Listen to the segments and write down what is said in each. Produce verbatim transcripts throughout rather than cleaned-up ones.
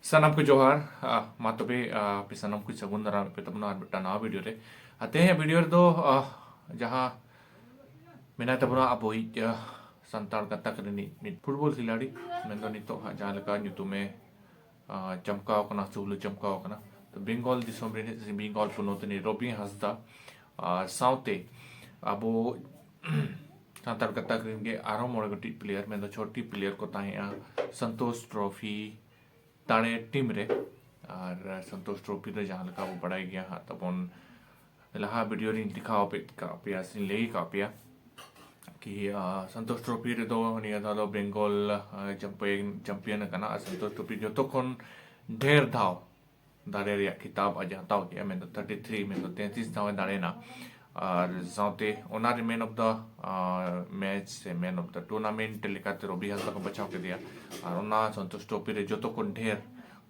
ᱥᱟᱱᱟᱢ ᱠᱚ ᱡᱚᱦᱟᱨ᱾ ᱟ, ᱢᱟ ᱛᱚᱵᱮ, ᱟ, ᱟᱯᱮ ᱥᱟᱱᱟᱢ ᱠᱚ ᱥᱟᱹᱜᱩᱱ ᱫᱟᱨᱟᱢ ᱯᱮ ᱛᱟᱵᱚᱱᱟ ᱟᱨ ᱢᱤᱫᱴᱟᱝ ᱱᱟᱣᱟ ᱵᱷᱤᱰᱤᱭᱳ ᱨᱮ᱾ ᱟᱨ ᱛᱮᱦᱮᱧᱟᱜ ᱵᱷᱤᱰᱤᱭᱳ ᱨᱮᱫᱚ, ᱟ, ᱡᱟᱦᱟᱸ ᱢᱮᱱᱟᱭ ᱛᱟᱵᱚᱱᱟ ᱟᱵᱚᱭᱤᱡ, ᱟ, ᱥᱟᱱᱛᱟᱲ ᱜᱟᱛᱟᱠ ᱨᱤᱱᱤᱡ ᱢᱤᱫ ᱯᱷᱩᱴᱵᱚᱞ ᱠᱷᱤᱞᱟᱲᱤ, ᱢᱮᱱᱫᱚ ᱱᱤᱛᱚᱜ ᱦᱟᱸᱜ ᱡᱟᱦᱟᱸ ᱞᱮᱠᱟ ᱧᱩᱛᱩᱢᱮ, ᱟ, ᱪᱟᱢᱠᱟᱣ ᱠᱟᱱᱟ, ᱥᱩᱦᱞᱟᱹ ᱪᱟᱢᱠᱟᱣ ᱠᱟᱱᱟ, ᱛᱚ ᱵᱮᱝᱜᱚᱞ ᱫᱤᱥᱚᱢ ᱨᱤᱱᱤᱡ ᱥᱮ ᱵᱮᱝᱜᱚᱞ ᱯᱚᱱᱚᱛ ᱨᱤᱱᱤᱡ ᱨᱚᱵᱤ ᱦᱟᱸᱥᱫᱟ, ᱟ, ᱥᱟᱶᱛᱮ ᱟᱵᱚ ᱥᱟᱱᱛᱟᱲ ᱜᱟᱛᱟᱠ ᱨᱤᱱ ᱜᱮ ᱟᱨᱦᱚᱸ ᱢᱚᱬᱮ ᱜᱚᱴᱤᱡ ᱯᱞᱮᱭᱟᱨ, ᱢᱮᱱᱫᱚ ᱪᱷᱚᱴᱤ ᱯᱞᱮᱭᱟᱨ ᱠᱚ ᱛᱟᱦᱮᱸᱜᱼᱟ ᱥᱚᱱᱛᱳᱥ ᱴᱨᱚᱯᱷᱤ ᱫᱟᱲᱮ ᱴᱤᱢ ᱨᱮ᱾ ᱟᱨ ᱥᱚᱱᱛᱳᱥ ᱴᱨᱚᱯᱷᱤ ᱫᱚ ᱡᱟᱦᱟᱸ ᱞᱮᱠᱟ ᱵᱚ ᱵᱟᱲᱟᱭ ᱜᱮᱭᱟ ᱦᱟᱸᱜ ᱛᱟᱵᱚᱱ, ᱞᱟᱦᱟ ᱵᱷᱤᱰᱤᱭᱳ ᱨᱤᱧ ᱫᱮᱠᱷᱟᱣ ᱟᱯᱮ, ᱠᱟᱜ ᱯᱮᱭᱟ ᱥᱮᱧ ᱞᱟᱹᱭ ᱠᱟᱜ ᱯᱮᱭᱟ ᱠᱤ, ᱟ, ᱥᱚᱱᱛᱳᱥ ᱴᱨᱚᱯᱷᱤ ᱨᱮᱫᱚ ᱱᱤᱭᱟᱹ ᱫᱷᱟᱣ ᱫᱚ ᱵᱮᱝᱜᱚᱞ, ᱟ, ᱪᱟᱢᱯᱤᱭᱟᱱ, ᱪᱟᱢᱯᱤᱭᱟᱱ ᱟᱠᱟᱱᱟ᱾ ᱟᱨ ᱥᱚᱱᱛᱳᱥ ᱴᱨᱚᱯᱷᱤ ᱡᱚᱛᱚ ᱠᱷᱚᱱ ᱰᱷᱮᱨ ᱫᱷᱟᱣ ᱫᱟᱲᱮ ᱨᱮᱭᱟᱜ ᱠᱷᱤᱛᱟᱵ ᱟᱡ ᱮ ᱦᱟᱛᱟᱣ ᱠᱮᱜᱼᱟ, ᱢᱮᱱᱫᱚ ᱛᱷᱟᱨᱴᱤ ᱛᱷᱨᱤ, ᱢᱮᱱᱫᱚ ᱛᱮᱛᱨᱤᱥ ᱫᱷᱟᱣ ᱮ ᱫᱟᱲᱮᱭᱮᱱᱟ᱾ ᱟᱨ ᱥᱟᱶᱛᱮ ᱚᱱᱟ ᱨᱮ ᱢᱮᱱ ᱚᱯᱷ ᱫᱟ, ᱟ, ᱢᱮᱪ ᱥᱮ ᱢᱮᱱ ᱚᱯᱷ ᱫᱟ ᱴᱩᱨᱱᱟᱢᱮᱱᱴ ᱞᱮᱠᱟᱛᱮ ᱨᱚᱵᱤ ᱦᱟᱸᱥᱫᱟ ᱠᱚ ᱵᱟᱪᱷᱟᱣ ᱠᱮᱫᱮᱭᱟ᱾ ᱟᱨ ᱚᱱᱟ ᱥᱚᱱᱛᱳᱥ ᱴᱨᱚᱯᱷᱤ ᱨᱮ ᱡᱚᱛᱚ ᱠᱷᱚᱱ ᱰᱷᱮᱨ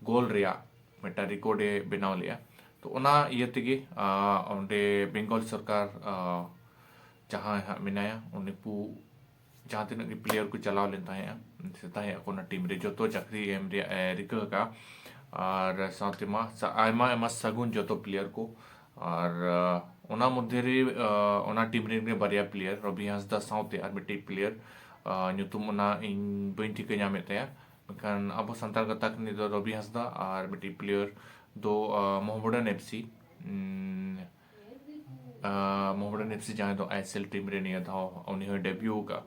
ᱜᱳᱞ ᱨᱮᱭᱟᱜ ᱢᱤᱫᱴᱟᱝ ᱨᱮᱠᱚᱨᱰ ᱮ ᱵᱮᱱᱟᱣ ᱞᱮᱜᱼᱟ᱾ ᱛᱚ ᱚᱱᱟ ᱤᱭᱟᱹ ᱛᱮᱜᱮ, ᱟ, ᱚᱸᱰᱮ ᱵᱮᱝᱜᱚᱞ ᱥᱚᱨᱠᱟᱨ, ᱟ, ᱡᱟᱦᱟᱸᱭ ᱦᱟᱸᱜ ᱢᱮᱱᱟᱭᱟ, ᱩᱱᱤ ᱠᱚ ᱡᱟᱦᱟᱸ ᱛᱤᱱᱟᱹᱜ ᱜᱮ ᱯᱞᱮᱭᱟᱨ ᱠᱚ ᱪᱟᱞᱟᱣ ᱞᱮᱱ ᱛᱟᱦᱮᱸᱜᱼᱟ, ᱥᱮ ᱛᱟᱦᱮᱸ ᱟᱠᱚ ᱚᱱᱟ ᱴᱤᱢ ᱨᱮ, ᱡᱚᱛᱚ ᱪᱟᱹᱠᱨᱤ ᱮᱢ ᱨᱮᱭᱟᱜ ᱮ ᱨᱤᱠᱟᱹ ᱟᱠᱟᱫᱼᱟ᱾ ᱟᱨ ᱥᱟᱶᱛᱮ ᱢᱟ ᱥᱟ-, ᱟᱭᱢᱟ ᱟᱭᱢᱟ ᱥᱟᱹᱜᱩᱱ ᱡᱚᱛᱚ ᱯᱞᱮᱭᱟᱨ ᱠᱚ᱾ ᱟᱨ, ᱟ, ᱚᱱᱟ ᱢᱚᱫᱽᱫᱷᱮ ᱨᱮ, ᱟ, ᱚᱱᱟ ᱴᱤᱢ ᱨᱮᱱ ᱜᱮ ᱵᱟᱨᱭᱟ ᱯᱞᱮᱭᱟᱨ, ᱨᱚᱵᱤ ᱦᱟᱸᱥᱫᱟ ᱥᱟᱶᱛᱮ ᱟᱨ ᱢᱤᱫᱴᱤᱡ ᱯᱞᱮᱭᱟᱨ, ᱟ, ᱧᱩᱛᱩᱢ ᱚᱱᱟ ᱤᱧ ᱵᱟᱹᱧ ᱴᱷᱤᱠᱟᱹ ᱧᱟᱢᱮᱫ ᱛᱟᱭᱟ, ᱢᱮᱱᱠᱷᱟᱱ ᱟᱵᱚ ᱥᱟᱱᱛᱟᱲ ᱜᱟᱛᱟᱠ ᱨᱤᱱᱤᱡ ᱫᱚ ᱨᱚᱵᱤ ᱦᱟᱸᱥᱫᱟ ᱟᱨ ᱢᱤᱫᱴᱤᱡ ᱯᱞᱮᱭᱟᱨ ᱫᱚ, ᱟ, ᱢᱚᱦᱚᱢᱚᱰᱟᱱ ᱮᱯᱷ ᱥᱤ, ᱩᱢ, ᱟ, ᱢᱚᱦᱚᱢᱚᱰᱟᱱ ᱮᱯᱷ ᱥᱤ ᱡᱟᱦᱟᱸᱭ ᱫᱚ ᱟᱭ ᱮᱥ ᱮᱞ ᱴᱤᱢ ᱨᱮ ᱱᱤᱭᱟᱹ ᱫᱷᱟᱣ ᱩᱱᱤ ᱦᱚᱸᱭ ᱰᱮᱵᱤᱭᱩ ᱟᱠᱟᱫᱼᱟ᱾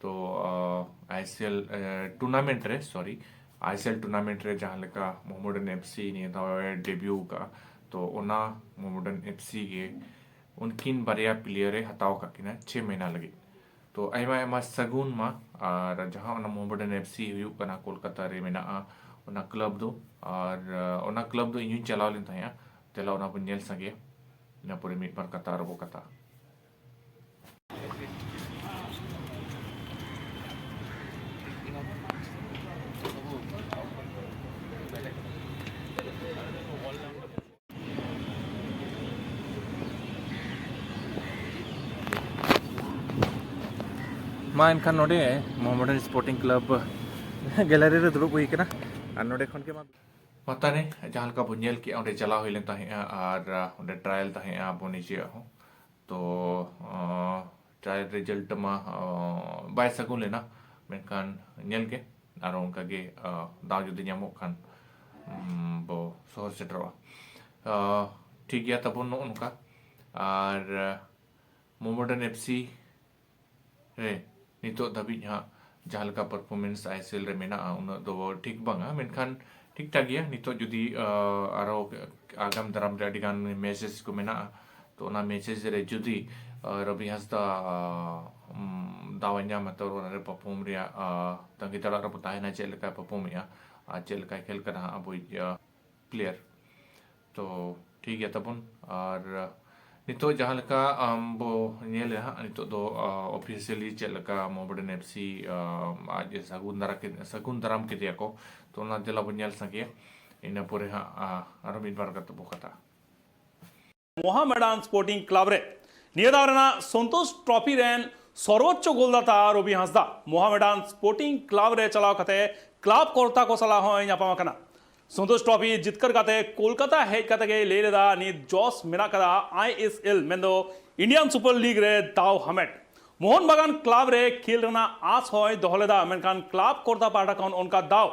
ᱛᱚ, ᱟ, I S L, A, tournament ᱨᱮ, ᱥᱚᱨᱤ, ᱟᱭ ᱮᱥ ᱮᱞ ᱴᱩᱨᱱᱟᱢᱮᱱᱴ ᱨᱮ ᱡᱟᱦᱟᱸ ᱞᱮᱠᱟ ᱢᱚᱦᱚᱢᱚᱰᱟᱱ ᱮᱯᱷ ᱥᱤ ᱱᱤᱭᱟᱹ ᱫᱷᱟᱣ ᱮ ᱰᱮᱵᱤᱭᱩ ᱟᱠᱟᱫᱼᱟ, ᱛᱚ ᱚᱱᱟ ᱢᱚᱦᱚᱢᱚᱰᱟᱱ ᱮᱯᱷ ᱥᱤ ᱜᱮ ᱩᱱᱠᱤᱱ ᱵᱟᱨᱭᱟ ᱯᱞᱮᱭᱟᱨ ᱮ ᱦᱟᱛᱟᱣ ᱟᱠᱟᱫ ᱠᱤᱱᱟ ᱪᱷᱮ ᱢᱟᱹᱦᱱᱟᱹ ᱞᱟᱹᱜᱤᱫ᱾ ᱛᱚ ᱟᱭᱢᱟ ᱟᱭᱢᱟ ᱥᱟᱹᱜᱩᱱ ᱢᱟ᱾ ᱟᱨ ᱡᱟᱦᱟᱸ ᱚᱱᱟ ᱢᱚᱦᱚᱢᱚᱰᱟᱱ ᱮᱯᱷ ᱥᱤ ᱦᱩᱭᱩᱜ ᱠᱟᱱᱟ, ᱠᱳᱞᱠᱟᱛᱟ ᱨᱮ ᱢᱮᱱᱟᱜᱼᱟ ᱚᱱᱟ ᱠᱞᱟᱵᱽ ᱫᱚ᱾ ᱟᱨ, ᱟ, ᱚᱱᱟ ᱠᱞᱟᱵᱽ ᱫᱚ ᱤᱧ ᱦᱚᱸᱧ ᱪᱟᱞᱟᱣ ᱞᱮᱱ ᱛᱟᱦᱮᱸᱜᱼᱟ᱾ ᱫᱮᱞᱟ ᱚᱱᱟ ᱵᱚᱱ ᱧᱮᱞ ᱥᱟᱸᱜᱮᱭᱟ, ᱤᱱᱟᱹ ᱯᱚᱨᱮ ᱢᱤᱫ ᱵᱟᱨ ᱠᱟᱛᱷᱟ ᱟᱨᱚ ᱵᱚ ᱠᱟᱛᱷᱟᱜᱼᱟ᱾ ᱢᱟ ᱮᱱᱠᱷᱟᱱ ᱱᱚᱰᱮ ᱢᱚᱦᱚᱢᱚᱰᱟᱱ ᱥᱯᱳᱨᱴᱤᱝ ᱠᱞᱟᱵᱽ ᱜᱮᱞᱟᱨᱤ ᱨᱮ ᱫᱩᱲᱩᱵ ᱦᱩᱭ ᱠᱟᱱᱟ᱾ ᱟᱨ ᱱᱚᱰᱮ ᱠᱷᱚᱱ ᱜᱮ ᱢᱟ ᱢᱟᱛᱟᱱᱮ ᱡᱟᱦᱟᱸ ᱞᱮᱠᱟ ᱵᱚᱱ ᱧᱮᱞ ᱠᱮᱜᱼᱟ, ᱚᱸᱰᱮ ᱪᱟᱞᱟᱣ ᱦᱩᱭ ᱞᱮᱱ ᱛᱟᱦᱮᱸᱜᱼᱟ ᱟᱨ, ᱟ, ᱚᱸᱰᱮ trial ᱛᱟᱦᱮᱸᱜᱼᱟ ᱟᱵᱚ ᱱᱤᱡᱮᱭᱟᱜ ᱦᱚᱸ᱾ ᱛᱚ, ᱟ, trial result ᱢᱟ, ᱟ, ᱵᱟᱭ ᱥᱟᱹᱜᱩᱱ ᱞᱮᱱᱟ, ᱢᱮᱱᱠᱷᱟᱱ ᱧᱮᱞ ᱜᱮ ᱟᱨᱚ ᱚᱱᱠᱟ ᱜᱮ, ᱟ, ᱫᱟᱣ ᱡᱩᱫᱤ ᱧᱟᱢᱚᱜ ᱠᱷᱟᱱ, ᱩᱢ, ᱵᱚ ᱥᱚᱦᱚᱨ ᱥᱮᱴᱮᱨᱚᱜᱼᱟ᱾ ᱟ, ᱴᱷᱤᱠ ᱜᱮᱭᱟ ᱛᱟᱵᱚᱱ ᱱᱚᱜᱼᱚ ᱱᱚᱝᱠᱟ᱾ ᱟᱨ, ᱟ, ᱢᱳᱦᱟᱢᱮᱰᱟᱱ FC ᱨᱮ ᱱᱤᱛᱚᱜ ᱫᱷᱟᱹᱵᱤᱡ ᱦᱟᱸᱜ ᱡᱟᱦᱟᱸ ᱞᱮᱠᱟ performance ISL ᱨᱮ ᱢᱮᱱᱟᱜᱼᱟ, ᱩᱱᱟᱹᱜ ᱫᱚ ᱴᱷᱤᱠ ᱵᱟᱝᱟ, ᱢᱮᱱᱠᱷᱟᱱ ᱴᱷᱤᱠ ᱴᱷᱟᱠ ᱜᱮᱭᱟ᱾ ᱱᱤᱛᱚᱜ ᱡᱩᱫᱤ, ᱟ, ᱟᱨᱚ ᱟᱜᱟᱢ ᱫᱟᱨᱟᱢ ᱨᱮ ᱟᱹᱰᱤ ᱜᱟᱱ matches ᱠᱚ ᱢᱮᱱᱟᱜᱼᱟ, ᱛᱚ ᱚᱱᱟ matches ᱨᱮ ᱡᱩᱫᱤ, ᱟ, ᱨᱚᱵᱤ ᱦᱟᱸᱥᱫᱟ, ᱟ, ᱩᱢ, ᱫᱟᱣ ᱮ ᱧᱟᱢᱟ, ᱛᱚ ᱚᱱᱟ ᱨᱮ perform ᱨᱮᱭᱟᱜ, ᱟ, ᱛᱟᱺᱜᱤ ᱛᱟᱲᱟᱜ ᱨᱮᱵᱚ ᱛᱟᱦᱮᱱᱟ, ᱪᱮᱫ ᱞᱮᱠᱟᱭ perform ᱮᱜᱼᱟ ᱟᱨ ᱪᱮᱫ ᱞᱮᱠᱟᱭ ᱠᱷᱮᱞ ᱠᱟᱱᱟ ᱦᱟᱸᱜ ᱟᱵᱚᱭᱤᱡ, ᱟ, player᱾ ᱛᱚ ᱴᱷᱤᱠ ᱜᱮᱭᱟ ᱛᱟᱵᱚᱱ᱾ ᱟᱨ, ᱟ, ᱱᱤᱛᱚᱜ ᱡᱟᱦᱟᱸ ᱞᱮᱠᱟ, ᱟᱢ, ᱵᱚ ᱧᱮᱞᱮᱫᱼᱟ ᱦᱟᱸᱜ, ᱱᱤᱛᱚᱜ ᱫᱚ, ᱟ, officially ᱪᱮᱫ ᱞᱮᱠᱟ ᱢᱳᱦᱟᱢᱮᱰᱟᱱ FC, ᱟ, ᱟᱡ ᱮ ᱥᱟᱹᱜᱩᱱ ᱫᱟᱨᱟ ᱠᱮᱫ, ᱥᱟᱹᱜᱩᱱ ᱫᱟᱨᱟᱢ ᱠᱮᱫᱮᱭᱟ ᱠᱚ, ᱛᱚ ᱚᱱᱟ ᱫᱮᱞᱟ ᱵᱚᱱ ᱧᱮᱞ ᱥᱟᱸᱜᱮᱭᱟ᱾ ᱤᱱᱟᱹ ᱯᱚᱨᱮ ᱦᱟᱸᱜ, ᱟ, ᱟᱨᱚ ᱢᱤᱫ ᱵᱟᱨ ᱠᱟᱛᱮ ᱵᱚ ᱠᱟᱛᱷᱟᱜᱼᱟ᱾ ᱢᱳᱦᱟᱢᱮᱰᱟᱱ ᱥᱯᱳᱨᱴᱤᱝ ᱠᱞᱟᱵᱽ ᱨᱮ ᱱᱤᱭᱟᱹ ᱫᱟᱣ ᱨᱮᱱᱟᱜ ᱥᱚᱱᱛᱳᱥ ᱴᱨᱚᱯᱷᱤ ᱨᱮᱱ ᱥᱚᱨᱵᱳᱪᱪᱚ ᱜᱳᱞᱫᱟᱛᱟ ᱨᱚᱵᱤ ᱦᱟᱸᱥᱫᱟ ᱢᱳᱦᱟᱢᱮᱰᱟᱱ ᱥᱯᱳᱨᱴᱤᱝ ᱠᱞᱟᱵᱽ ᱨᱮ ᱪᱟᱞᱟᱣ ᱠᱟᱛᱮ ᱠᱞᱟᱵᱽ ᱠᱚᱨᱛᱟ ᱠᱚ ᱥᱟᱞᱟᱜ ᱦᱚᱸᱭ ᱧᱟᱯᱟᱢ ᱟᱠᱟᱱᱟ᱾ ᱥᱚᱱᱛᱳᱥ ᱴᱨᱚᱯᱷᱤ ᱡᱤᱛᱠᱟᱹᱨ ᱠᱟᱛᱮ ᱠᱳᱞᱠᱟᱛᱟ ᱦᱮᱡ ᱠᱟᱛᱮ ᱜᱮᱭ ᱞᱟᱹᱭ ᱞᱮᱫᱟ, ᱱᱤᱛ ᱡᱚᱥ ᱢᱮᱱᱟᱜ ᱠᱟᱫᱟ ISL, ᱢᱮᱱᱫᱚ ᱤᱱᱰᱤᱭᱟᱱ ᱥᱩᱯᱟᱨ ᱞᱤᱜᱽ ᱨᱮ ᱫᱟᱣ ᱦᱟᱢᱮᱴ᱾ ᱢᱳᱦᱚᱱ ᱵᱟᱜᱟᱱ ᱠᱞᱟᱵᱽ ᱨᱮ ᱠᱷᱮᱞ ᱨᱮᱱᱟᱜ ᱟᱥ ᱦᱚᱸᱭ ᱫᱚᱦᱚ ᱞᱮᱫᱟ, ᱢᱮᱱᱠᱷᱟᱱ ᱠᱞᱟᱵᱽ ᱠᱚᱨᱛᱟ ᱯᱟᱦᱴᱟ ᱠᱷᱚᱱ ᱚᱱᱠᱟ ᱫᱟᱣ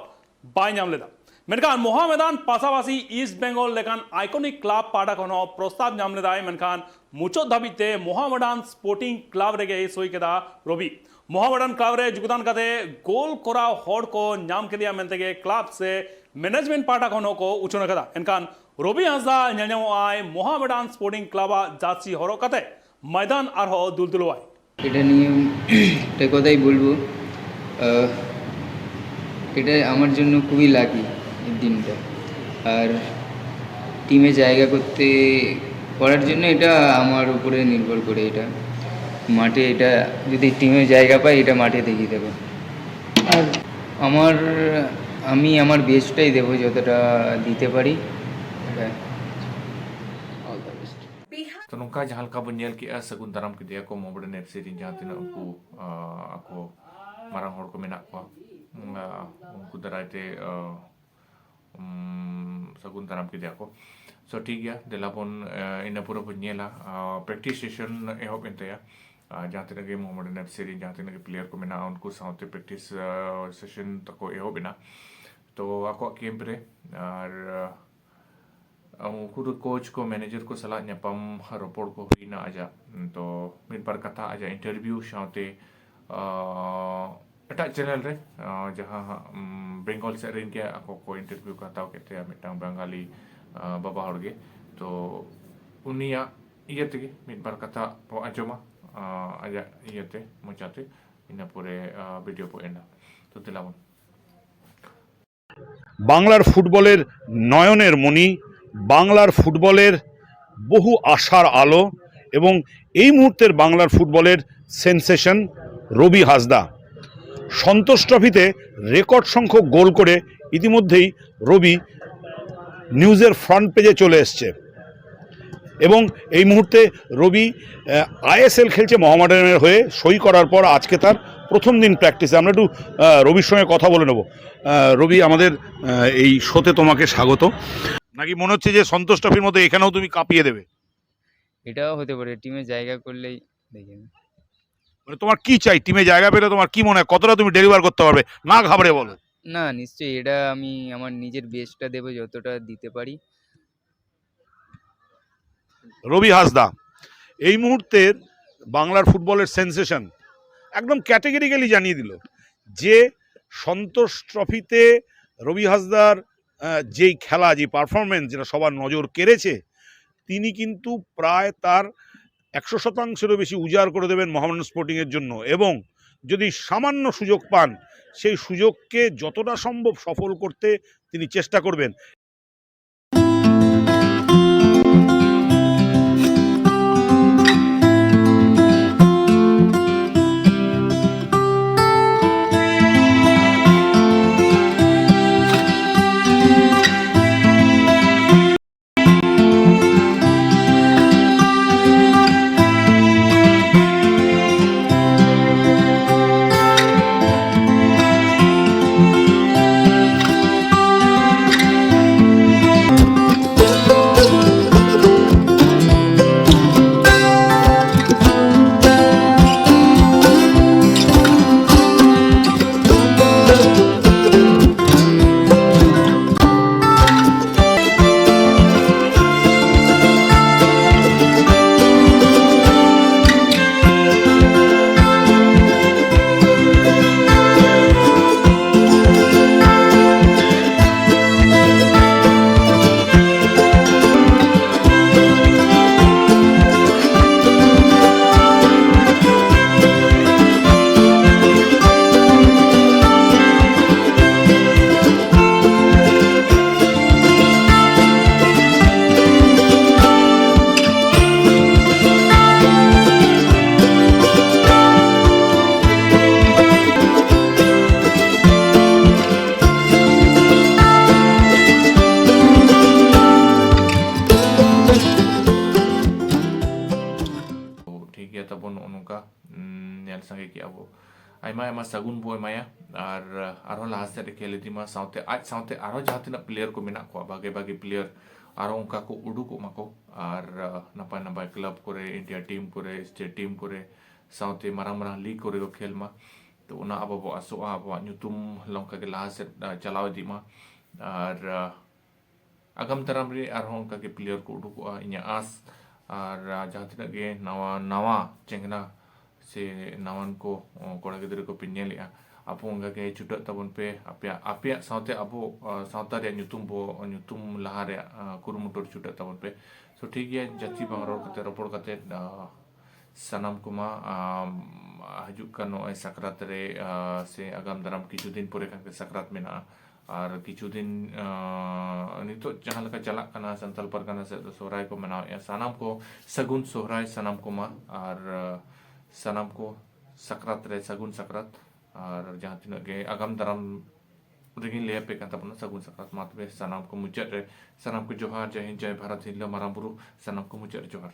ᱵᱟᱭ ᱧᱟᱢ ᱞᱮᱫᱟ᱾ ᱢᱮᱱᱠᱷᱟᱱ ᱢᱳᱦᱟᱢᱮᱰᱟᱱ ᱯᱟᱥᱟᱯᱟᱥᱤ ᱤᱥᱴ ᱵᱮᱝᱜᱚᱞ ᱞᱮᱠᱟᱱ iconic ᱠᱞᱟᱵᱽ ᱯᱟᱦᱴᱟ ᱠᱷᱚᱱ ᱦᱚᱸ ᱯᱨᱚᱥᱛᱟᱵ ᱧᱟᱢ ᱞᱮᱫᱟᱭ, ᱢᱮᱱᱠᱷᱟᱱ ᱢᱩᱪᱟᱹᱫ ᱫᱷᱟᱹᱵᱤᱡ ᱛᱮ ᱢᱳᱦᱟᱢᱮᱰᱟᱱ ᱥᱯᱳᱨᱴᱤᱝ ᱠᱞᱟᱵᱽ ᱨᱮᱜᱮᱭ ᱥᱳᱭ ᱠᱮᱫᱟ ᱨᱚᱵᱤ᱾ ᱢᱳᱦᱟᱢᱮᱰᱟᱱ ᱠᱞᱟᱵᱽ ᱨᱮ ᱡᱳᱜᱽᱫᱟᱱ ᱠᱟᱛᱮ ᱜᱳᱞ ᱠᱚᱨᱟᱣ ᱦᱚᱲ ᱠᱚ ᱧᱟᱢ ᱠᱮᱫᱮᱭᱟ ᱢᱮᱱᱛᱮ ᱜᱮ ᱠᱞᱟᱵᱽ ᱥᱮ ᱢᱮᱱᱮᱡᱢᱮᱱᱴ ᱯᱟᱦᱴᱟ ᱠᱷᱚᱱ ᱦᱚᱸᱠᱚ ᱩᱪᱷᱟᱹᱱ ᱟᱠᱟᱫᱟ᱾ ᱮᱱᱠᱷᱟᱱ ᱨᱚᱵᱤ ᱦᱟᱸᱥᱫᱟ ᱧᱮᱞ ᱧᱟᱢᱚᱜ ᱟᱭ ᱢᱳᱦᱟᱢᱮᱰᱟᱱ ᱥᱯᱳᱨᱴᱤᱝ ᱠᱞᱟᱵᱽ ᱟᱜ ᱡᱟᱨᱥᱤ ᱦᱚᱨᱚᱜ ᱠᱟᱛᱮ ᱢᱚᱭᱫᱟᱱ ᱟᱨᱦᱚᱸ ᱫᱩᱞᱫᱩᱞᱚᱜᱼᱟᱭ᱾ এটা নিয়ে একটা কথাই বলবো। আহ, এটা আমার জন্য খুবই লাকি এই দিনটা। আর টিমে জায়গা করতে, করার জন্য এটা আমার উপরে নির্ভর করে। এটা মাঠে, এটা যদি টিমে জায়গা পাই, এটা মাঠে দেখিয়ে দেবো। আর আমার, আমি আমার বেস্টটাই দেবো, যতটা দিতে পারি। এটা। All the best। ᱛᱚ ᱱᱚᱝᱠᱟ ᱡᱟᱦᱟᱸ ᱞᱮᱠᱟ ᱵᱚᱱ ᱧᱮᱞ ᱠᱮᱜᱼᱟ, ᱥᱟᱹᱜᱩᱱ ᱫᱟᱨᱟᱢ ᱠᱮᱫᱮᱭᱟ ᱠᱚ ᱢᱳᱦᱟᱢᱮᱰᱟᱱ FC ᱨᱮᱱ ᱡᱟᱦᱟᱸ ᱛᱤᱱᱟᱹᱜ ᱩᱱᱠᱩ, ᱟ, ᱟᱠᱚ ᱢᱟᱨᱟᱝ ᱦᱚᱲ ᱠᱚ ᱢᱮᱱᱟᱜ ᱠᱚᱣᱟ, ᱟ, ᱩᱱᱠᱩ ᱫᱟᱨᱟᱭ ᱛᱮ, ᱟ, ᱩᱢ, ᱟᱹᱜᱩᱱ ᱫᱟᱨᱟᱢ ᱠᱮᱫᱮᱭᱟ ᱠᱚ᱾ So ᱴᱷᱤᱠ ᱜᱮᱭᱟ, ᱫᱮᱞᱟ ᱵᱚᱱ ᱤᱱᱟᱹ ᱯᱚᱨᱮ ᱵᱚᱱ ᱧᱮᱞᱟ᱾ ᱯᱨᱮᱠᱴᱤᱥ ᱥᱮᱥᱚᱱ ᱮᱦᱚᱵ ᱮᱱ ᱛᱟᱭᱟ᱾ ᱡᱟᱦᱟᱸ ᱛᱤᱱᱟᱹᱜ ᱜᱮ ᱢᱚᱦᱚᱢᱚᱰᱟᱱ ᱮᱯᱷ ᱥᱤ ᱨᱮᱱ ᱡᱟᱦᱟᱸ ᱛᱤᱱᱟᱹᱜ ᱜᱮ ᱯᱞᱮᱭᱟᱨ ᱠᱚ ᱢᱮᱱᱟᱜᱼᱟ, ᱩᱱᱠᱩ ᱥᱟᱶᱛᱮ ᱯᱨᱮᱠᱴᱤᱥ ᱥᱮᱥᱚᱱ ᱛᱟᱠᱚ ᱮᱦᱚᱵ ᱮᱱᱟ᱾ ᱛᱚ ᱟᱠᱚᱣᱟᱜ ᱠᱮᱢᱯ ᱨᱮ ᱟᱨ ᱩᱱᱠᱩ ᱫᱚ ᱠᱳᱪ ᱠᱚ, ᱢᱮᱱᱮᱡᱟᱨ ᱠᱚ ᱥᱟᱞᱟᱜ ᱧᱟᱯᱟᱢ ᱨᱚᱯᱚᱲ ᱠᱚ ᱦᱩᱭᱱᱟ ᱟᱡᱟᱜ᱾ ᱛᱚ ᱢᱤᱫ ᱵᱟᱨ ᱠᱟᱛᱷᱟ ᱟᱡᱟᱜ ᱤᱱᱴᱟᱨᱵᱷᱤᱭᱩ ᱥᱟᱶᱛᱮ ᱮᱴᱟᱜ ᱪᱮᱱᱮᱞ ᱨᱮ ᱡᱟᱦᱟᱸ ᱵᱮᱝᱜᱚᱞ ᱥᱮᱫ ᱨᱮᱱ ᱜᱮ ᱟᱠᱚ ᱠᱚ ᱤᱱᱴᱟᱨᱵᱷᱤᱭᱩ ᱠᱚ ᱦᱟᱛᱟᱣ ᱠᱮᱫ ᱛᱟᱭᱟ, ᱢᱤᱫᱴᱟᱝ ᱵᱟᱝᱜᱟᱞᱤ ᱵᱟᱵᱟ ᱦᱚᱲ ᱜᱮ᱾ ᱛᱚ ᱩᱱᱤᱭᱟᱜ ᱤᱭᱟᱹ ᱛᱮᱜᱮ ᱢᱤᱫ ᱵᱟᱨ ᱠᱟᱛᱷᱟ ᱵᱚ ᱟᱸᱡᱚᱢᱟ ᱟᱡᱟᱜ ᱤᱭᱟᱹᱛᱮ, ᱢᱚᱪᱟᱛᱮ᱾ ᱤᱱᱟᱹ ᱯᱚᱨᱮ ᱵᱷᱤᱰᱤᱭᱳ ᱵᱚ ᱮᱱᱰᱟ᱾ ᱛᱚ ᱫᱮᱞᱟ ᱵᱚᱱ। বাংলার ফুটবলের নয়নের মণি, বাংলার ফুটবলের বহু আশার আলো এবং এই মুহূর্তের বাংলার ফুটবলের সেন্সেশন রবি হাসদা। সন্তোষ ট্রফিতে রেকর্ড সংখ্যক গোল করে ইতিমধ্যেই রবি নিউজের ফ্রন্ট পেজে চলে এসছে এবং এই মুহূর্তে রবি আইএসএল খেলছে মোহামেডানের হয়ে। সই করার পর আজকে তার প্রথম দিন প্র্যাকটিসে। আমরা একটু আহ, রবির সঙ্গে কথা বলে নেব। আহ, রবি, আমাদের আহ, এই শোতে তোমাকে স্বাগত। নাকি মনে হচ্ছে যে সন্তোষ ট্রফির মতো এখানেও তুমি কাঁপিয়ে দেবে? এটাও হতে পারে, টিমে জায়গা করলেই দেখে নেব। মানে তোমার কি চাই, টিমে জায়গা পেলে তোমার কি মনে হয়, কতটা তুমি ডেলিভার করতে পারবে? না ঘাবড়ে বলো। না, নিশ্চয়ই, এটা আমি আমার নিজের বেস্টটা দেবো, যতটা দিতে পারি। রবি হাসদা এই মুহূর্তের বাংলার ফুটবলের সেন্সেশন একদম ক্যাটেগরিক্যালি জানিয়ে দিল যে সন্তোষ ট্রফিতে রবি হাসদার আহ, যেই খেলা, যে পারফরমেন্স, যেটা সবার নজর কেড়েছে, তিনি কিন্তু প্রায় তার একশো শতাংশেরও বেশি উজাড় করে দেবেন মোহামেডান স্পোর্টিংয়ের জন্য এবং যদি সামান্য সুযোগ পান, সেই সুযোগকে যতটা সম্ভব সফল করতে তিনি চেষ্টা করবেন। ᱠᱮᱜᱼᱟ ᱵᱚ᱾ ᱟᱭᱢᱟ ᱟᱭᱢᱟ ᱥᱟᱹᱜᱩᱱ ᱵᱚ ᱮᱢᱟᱭᱟ ᱟᱨ ᱟᱨᱦᱚᱸ ᱞᱟᱦᱟ ᱥᱮᱫ ᱮ ᱠᱷᱮᱞ ᱤᱫᱤ ᱢᱟ, ᱥᱟᱶᱛᱮ ᱟᱡ ᱥᱟᱶᱛᱮ ᱟᱨᱦᱚᱸ ᱡᱟᱦᱟᱸ ᱛᱤᱱᱟᱹᱜ ᱯᱞᱮᱭᱟᱨ ᱠᱚ ᱢᱮᱱᱟᱜ ᱠᱚᱣᱟ, ᱵᱷᱟᱜᱮ ᱵᱷᱟᱜᱮ ᱯᱞᱮᱭᱟᱨ ᱟᱨᱦᱚᱸ ᱚᱱᱠᱟ ᱠᱚ ᱩᱰᱩᱠᱚᱜ ᱢᱟᱠᱚ᱾ ᱟᱨ ᱱᱟᱯᱟᱭ ᱱᱟᱯᱟᱭ ᱠᱞᱟᱵᱽ ᱠᱚᱨᱮ, ᱤᱱᱰᱤᱭᱟ ᱴᱤᱢ ᱠᱚᱨᱮ, ᱥᱴᱮᱴ ᱴᱤᱢ ᱠᱚᱨᱮ, ᱥᱟᱶᱛᱮ ᱢᱟᱨᱟᱝ ᱢᱟᱨᱟᱝ ᱞᱤᱜᱽ ᱠᱚᱨᱮ ᱠᱚ ᱠᱷᱮᱞ ᱢᱟ᱾ ᱛᱚ ᱚᱱᱟ ᱟᱵᱚ ᱵᱚ ᱟᱥᱚᱜᱼᱟ, ᱟᱵᱚᱣᱟᱜ ᱧᱩᱛᱩᱢ ᱱᱚᱝᱠᱟ ᱜᱮ ᱞᱟᱦᱟ ᱥᱮᱫ ᱪᱟᱞᱟᱣ ᱤᱫᱤᱜ ᱢᱟ᱾ ᱟᱨ ᱟᱜᱟᱢ ᱫᱟᱨᱟᱢ ᱨᱮ ᱟᱨᱦᱚᱸ ᱚᱱᱠᱟ ᱜᱮ ᱯᱞᱮᱭᱟᱨ ᱠᱚ ᱩᱰᱩᱠᱚᱜᱼᱟ, ᱤᱧᱟᱹᱜ ᱟᱸᱥ᱾ ᱟᱨ ᱡᱟᱦᱟᱸ ᱛᱤᱱᱟᱹᱜ ᱜᱮ ᱱᱟᱣᱟ ᱱᱟᱣᱟ ᱪᱮᱝᱱᱟ ᱥᱮ ᱱᱟᱣᱟᱱ ᱠᱚ ᱠᱚᱲᱟ ᱜᱤᱫᱽᱨᱟᱹ ᱠᱚᱯᱮ ᱧᱮᱞᱮᱜᱼᱟ, ᱟᱵᱚ ᱚᱱᱠᱟ ᱜᱮ ᱪᱷᱩᱴᱟᱹᱜ ᱛᱟᱵᱚᱱ ᱯᱮ᱾ ᱟᱯᱮᱭᱟᱜ ᱟᱯᱮᱭᱟᱜ ᱥᱟᱶᱛᱮ ᱟᱵᱚ ᱥᱟᱶᱛᱟ ᱨᱮᱭᱟᱜ ᱧᱩᱛᱩᱢ ᱵᱚ ᱧᱩᱛᱩᱢ ᱞᱟᱦᱟ ᱨᱮᱭᱟᱜ ᱠᱩᱨᱩᱢᱩᱴᱩ ᱨᱮ ᱪᱷᱩᱴᱟᱹᱜ ᱛᱟᱵᱚᱱ ᱯᱮ᱾ ᱛᱚ ᱴᱷᱤᱠ ᱜᱮᱭᱟ, ᱡᱟᱹᱥᱛᱤ ᱵᱟᱝ ᱨᱚᱲ ᱠᱟᱛᱮ, ᱨᱚᱯᱚᱲ ᱠᱟᱛᱮ ᱥᱟᱱᱟᱢ ᱠᱚᱢᱟ ᱦᱤᱡᱩᱜ ᱠᱟᱱ ᱱᱚᱜᱼᱚᱭ ᱥᱟᱠᱨᱟᱛ ᱨᱮ ᱥᱮ ᱟᱜᱟᱢ ᱫᱟᱨᱟᱢ ᱠᱤᱪᱷᱩ ᱫᱤᱱ ᱯᱚᱨᱮ ᱠᱷᱟᱱ ᱜᱮ ᱥᱟᱠᱨᱟᱛ ᱢᱮᱱᱟᱜᱼᱟ᱾ ᱟᱨ ᱠᱤᱪᱷᱩ ᱫᱤᱱ ᱱᱤᱛᱚᱜ ᱡᱟᱦᱟᱸ ᱞᱮᱠᱟ ᱪᱟᱞᱟᱜ ᱠᱟᱱᱟ ᱥᱟᱱᱛᱟᱲ ᱯᱟᱨᱜᱟᱱᱟ ᱥᱮᱫ ᱫᱚ ᱥᱚᱦᱨᱟᱭ ᱠᱚ ᱢᱟᱱᱟᱣᱮᱫᱼᱟ᱾ ᱥᱟᱱᱟᱢ ᱠᱚ ᱥᱟᱹᱜᱩᱱ ᱥᱚᱦᱨᱟᱭ ᱥᱟᱱᱟᱢ ᱠᱚᱢᱟ, ᱟᱨ ᱥᱟᱱᱟᱢ ᱠᱚ ᱥᱟᱠᱨᱟᱛ ᱨᱮ ᱥᱟᱹᱜᱩᱱ ᱥᱟᱠᱨᱟᱛ᱾ ᱟᱨ ᱡᱟᱦᱟᱸ ᱛᱤᱱᱟᱹᱜ ᱜᱮ ᱟᱜᱟᱢ ᱫᱟᱨᱟᱢ ᱨᱮᱜᱮᱧ ᱞᱟᱹᱭ ᱟᱯᱮ ᱠᱟᱱ ᱛᱟᱵᱚᱱᱟ ᱥᱟᱹᱜᱩᱱ ᱥᱟᱠᱨᱟᱛ᱾ ᱢᱟ ᱛᱚᱵᱮ ᱥᱟᱱᱟᱢ ᱠᱚ ᱢᱩᱪᱟᱹᱫ ᱨᱮ ᱥᱟᱱᱟᱢ ᱠᱚ ᱡᱚᱦᱟᱨ, ᱡᱟᱭ ᱦᱤᱱᱫ, ᱡᱟᱭ ᱵᱷᱟᱨᱚᱛ, ᱦᱤᱨᱞᱟᱹ ᱢᱟᱨᱟᱝ ᱵᱩᱨᱩ ᱥᱟᱱᱟᱢ ᱠᱚ ᱢᱩᱪᱟᱹᱫ ᱨᱮ ᱡᱚᱦᱟᱨ᱾